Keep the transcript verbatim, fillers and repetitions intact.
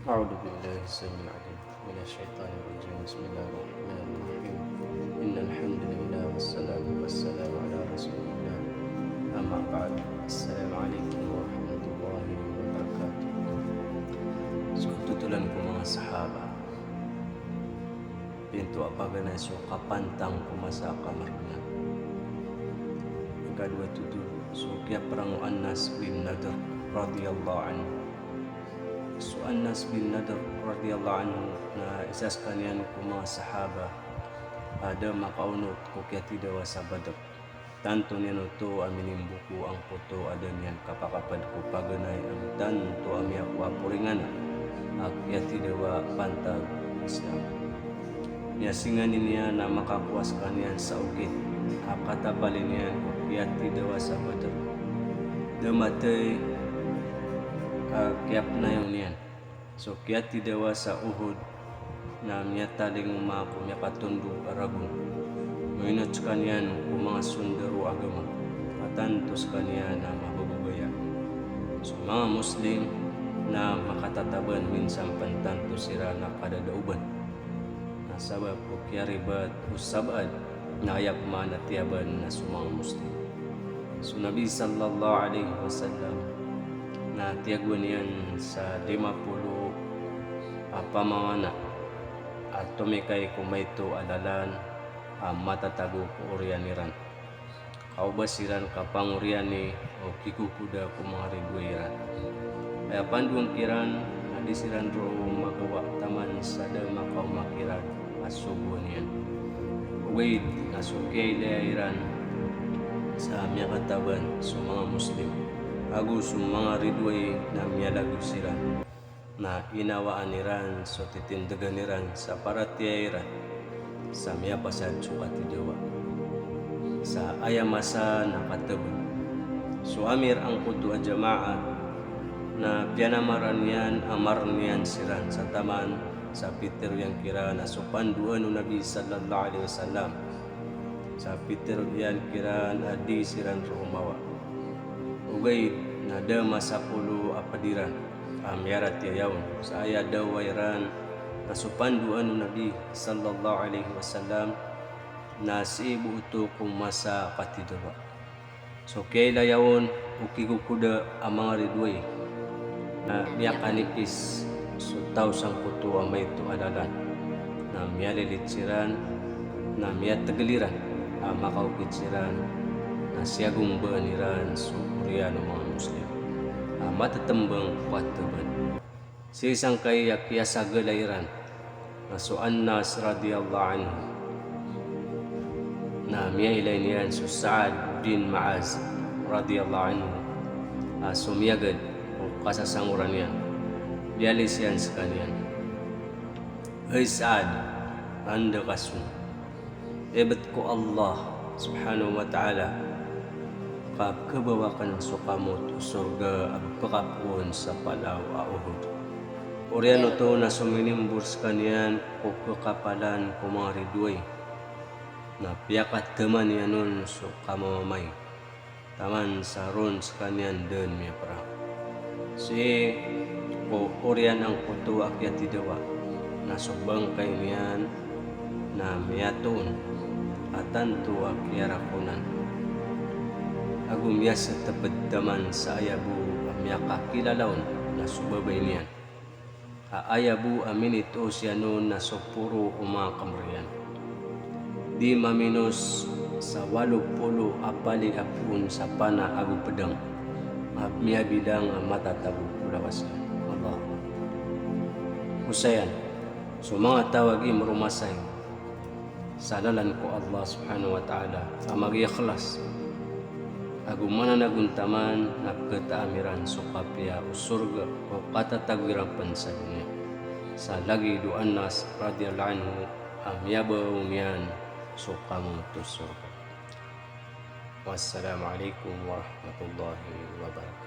أعوذ بالله السميع العليم من الشيطان الرجيم. بسم الله الرحمن الرحيم. إن الحمد لله والصلاة والسلام على رسول الله. أما بعد. السلام عليكم ورحمة الله وبركاته. So totolan ko manga sahaba, pinto a paganay so kapantang ko masa a kamargnan. Ikadowa totol so kiyaprang o Anas bin Nadr radiyallahu anhu. So Anas bin Nadr radiyallahu anhu na isa skaniyan ko manga sahaba a da makaonot ko kiyatidawa sa Badr. Tanto niyan oto a minimboko angkoto a da niyan kapakapad ko paganay a tanto a miyaporingana a kiyatidawa pantag Islam. Miyasingani niyan a makakowa skaniyan sa okit a katapali niyan ko kiyatidawa sa Badr. Da matay a kiyapnayaw niyan so kiyatidawa sa Uhud na miyatalingoma ko miyakatondog a ragon. Moinot skaniyan ko manga sondaro a agama a tanto skaniyan a mabababaya. So manga Muslim na makatataban minsan pn tanto siran a kadadaoban. Na sabap ko kiyaribat o sabaad na aya pman a tiyaban na so manga Muslim. So Nabi sallallahu alaihi wasallam na tiyagoan iyan sa lima polo a pamangana a tomikay ko maito a lalan a matatago ko oriyan iran. Ka o ba siran kapangoriyani o kikokoda ko manga ridoay iran. Aya pandoan kiran na di siran roo magawa taman sa da makaoma kiran a sogoan iyan. Ogaid na so kiyailaya iran sa miyakataban so manga Muslim ago so manga ridoay na miyalagod siran. Na inawaan iran so titindgan iran sa paratiyaya iran sa miyapasad so katidawa. Sa aya masa na kataban so amir angkoto a jamaa na piyanamaran iyan a marn iyan siran sa taman sa pitero iyan kiran a so pandoan o Nabi sallallahu alaihi wasallam. Sa pitero iyan kiran a di siran roo mawa. Ogaid na da masapolo a pd iran a miyaratiyaya on sa aya dawa iran na so pandoan o Nabi sallallahu alaihi wasallam na sii bo oto ko masa a katidawa. So kiyailaya on o kikokoda a manga ridoay na miyakanipis so taw sangkoto a maito a lalan. Na miyalilit siran, na miyatgl iran a makaokit siran, na siyagombaan iran so oriyan o manga Muslim a matatmbang ko kataban. Sii sangkai a kiyasagala iran na so Anas radiyallahu anhu na miyailay niyan so Sa'ad bin Mu'az radiyallahu anhu a so miyagad o kasasangoran iyan. Miyalis iyan skaniyan, "Hay Sa'ad, anda ka so?" Ibt ko Allah subhanahu wa ta'ala ka pkhabaw akn so kamot o sorga a pkapoon sa palaw a Uhud. Oriyan oto na so minimbor skaniyan ko kakapalan ko manga ridoay na piyakataman iyan on so kamamamay taman sa ron skaniyan dn miyaprang. Sii ko oriyan angkoto a kiyatidawa na so bangkay niyan na miyatoon a tanto a kiyarakonan ago miyasatpd taman sa aya bo a miyakakilala on na so babay niyan. A aya bo a minitoos iyan on na so poro o manga kamr iyan. Di maminos sa walo polo a pali a poon sa pana ago pdang a miyabilang a matatago ko lawas iyan. Allahu Akbar. Osayan so manga taw a gii mromasay sa lalan ko Allah subhanahu wa ta'ala a magiikhlas ago mananagontaman na pkhataam iran so kapiya o sorga ko katatago iran pn sa doniya. Sa lagid o Anas radiyallahu anhu a miyabaw niyan so kamot o sorga. Wassalamu alaikum warahmatullahi wabarakatuh.